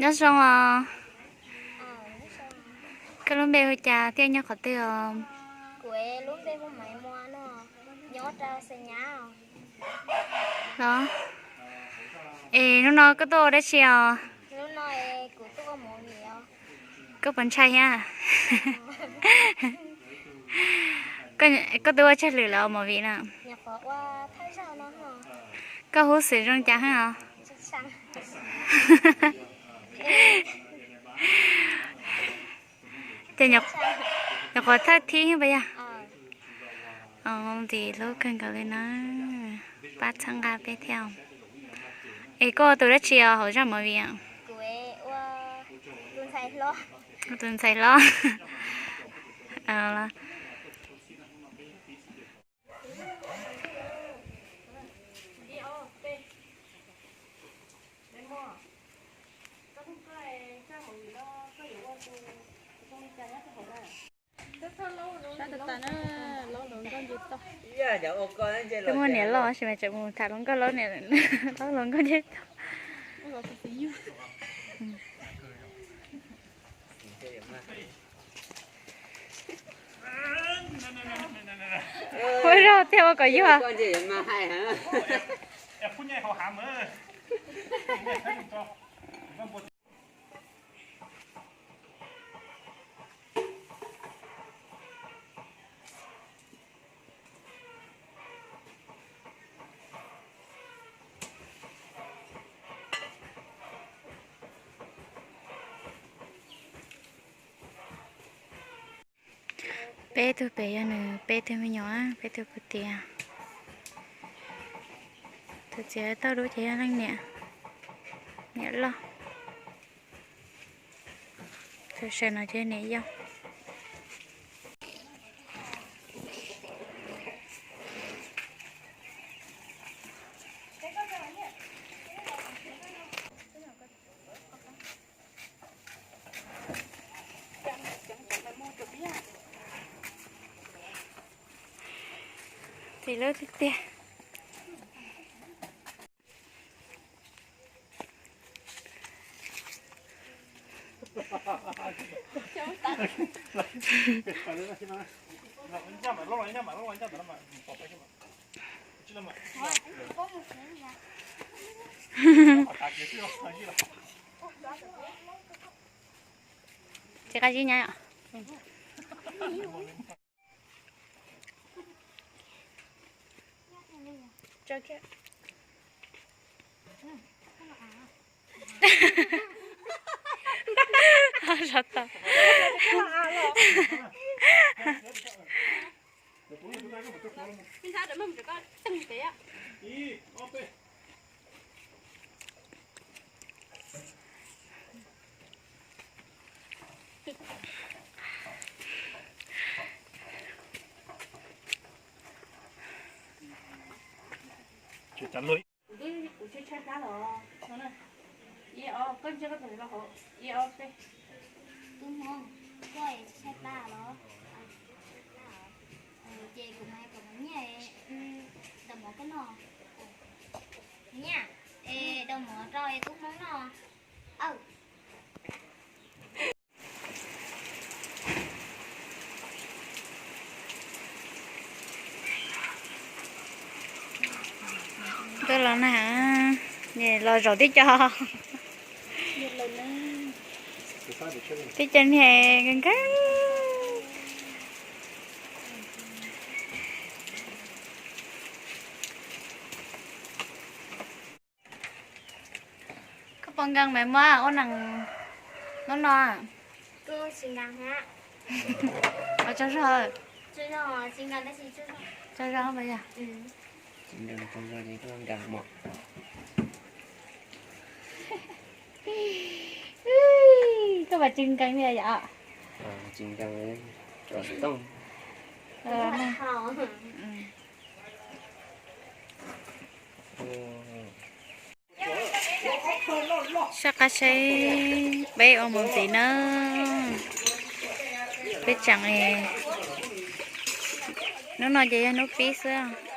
Nyob zoo os. Koj lub npe hu cas thiab nyob qhov twg os? Los, es hnub no koj tuaj ua dab tsi os? Koj puas ntshai thiab? Koj twb ua tsaj lwm lawm movie na. Koj huj xwm zoo cas heev os? Ces nyuam qhuav thawj thib pas yog? Ntxim hlub kawg nkaus li na, pab txhawb nqa peb thiab. Es koj ua tus dab tsi os hauv zaj movie? Tus ntxhais hlob. Twb muaj niam loj tab sis mas tseem mus tham hluas nkauj, hluas nkauj ncej tog. Ua zog thiaj ua kom yuag. Peb tug pem yog nws peb tug me nyuam, peb tug kwv tij. Tus txiv tauj dub ces yog leej niam, niam loj. Tus saum no ces niam yau. Txiv lub tiag tiag. Tsis qab zib nyab. Zov tau. Tub Hmoob, koj tshaib plab los? Ces kuv mas kom nyiaj, dau mov koj noj. Nyiaj, es dau mov rau tub Hmoob noj. Tuaj los na, los zaum tib co. Tib co niag nkees nkees. Koj puas nkees mas muab ua neeg hnub no? Tsaug zog, tsaug zog pas yog. Koj puas tsis nkees li yom? Soj qab saib peb ua mus ntxiv na. Peb tseem, hnub no ces yog hnub pib xwb.